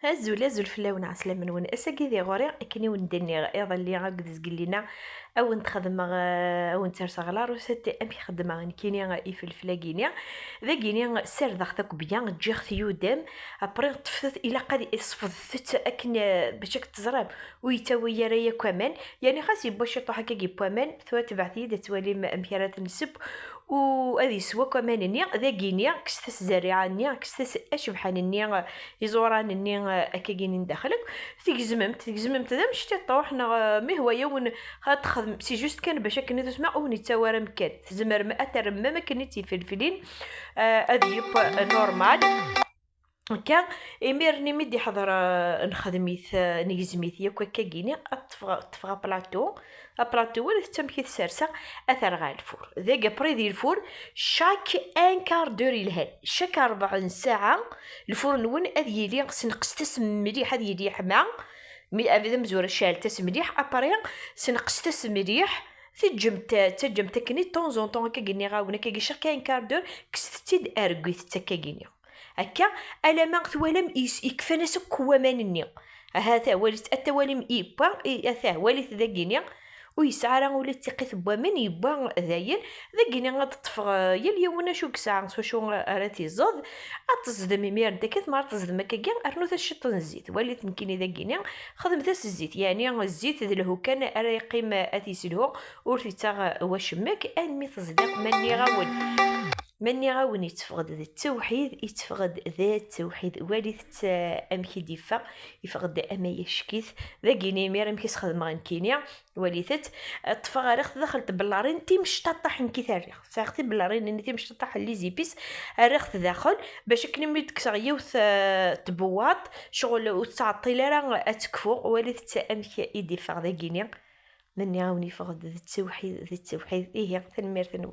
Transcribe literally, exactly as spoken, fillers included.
Azul, azul fell-awen, ɛeslama-nwen. Ass-agi di ɣur-i, akken i wen-d-nniɣ iḍelli akked zgelli-nneɣ, a wen-d-xedmeɣ, eh, a wen-d-serseɣ la recette amek xeddmeɣ nekkini ifelfel-agi-ni. Dagi-ni ssardeɣ takebya, ǧǧiɣ-t yudem, après ṭṭfet, ilaq ad isfeḍet akken, eh, bac ad teẓrem ur yettawi ara yakk aman, yani xas yewwa ciṭuḥ akkagi n waman, tura tebɛet-iyi-d ad twalim amek ara t-nsebb, u ad yeswa akk aman-nni, dagi-ni, kkset-as zzerriɛa-nni, kkset-as acebḥan-nni, iẓuran-nni, akkagi-ni n daxel akk, tgezmem-t, tgezmem-t d amectiṭuḥ, neɣ, eh, ma yehwa-yawen ad txedmem, c'est juste kan bac akken i tusma ur wen-yettawi ara amkan. Tzemrem ad terrem am akken i d-tifelflin, eh, ad yeww normal. Akka, imiren imi d-iḥḍer, eh, nexdem-it, eh, negzem-it yakk akkagi-ni, ad ṭṭfeɣ, ṭṭfeɣ aplaṭu, aplaṭu wala tettamek i t-serseɣ, ad t-rreɣ ɣer lfur. Dagi après di lfur, chaque un quart d'heure yelhan, chaque rebɛa n ssaɛa, lfur-nwen ad yili sneqset-as mliḥ, ad yili yeḥma, mi abrid amezwar ceɛlet-as mliḥ, après sneqset-as mliḥ, teǧǧemt, teǧǧemt akken de temps en temps, akkagi nniɣ-awen, akkagi chaque un quart d'heure, kkset-tt-id, rewwit-tt akkagi-ni. Akka, alama twalam is-, ikfan-as akk waman-nni. Ahat walit, ata walim iwwa, i-, ata walit dagi-ni. Ur yesɛi ara ula d tiqqit n waman, yewwa dayen. Dagi-ni ad ṭṭfeɣ, eh, yal yiwen acu yesɛa, s wacu ara t-iẓẓed. Ad teẓdem imiren takkat, mi ara teẓdem akkagi, rnut-as ciṭ n zzit. Walit nekkini dagi-ni, xedmet-as zzit, yeɛni zzit d lhukan ara yeqqim ad t-yesselhu, ur t-yettaɣ wacemma, almi teẓdi, ma nniɣ-awen. Ma nniɣ-awen, yetteffeɣ-d d ttewḥid, yetteffeɣ-d d ttewḥid. Walit-t, eh, amek i d-yeffeɣ, yeffeɣ-d ama yeckit. Dagi-ni imir amek i s-xedmeɣ nekkini, walit-t. Ṭṭfeɣ, rriɣ-t daxel n tbellarin timecṭaṭaḥ, nekk i t-rriɣ. Sɛiɣ tibellarin-nni timecṭaṭaḥ n les épices, rriɣ-t daxel, bac akken imi d-kkseɣ yiwet, eh, tbewwaṭ, ccɣel ur tettɛeṭṭil ara ad tekfu. Walit-t amek i d-yeffeɣ dagi-ni. Ma nniɣ-awen yeffeɣ-d d ttewḥid, d ttewḥid. Ihi, tanemmirt-nwen.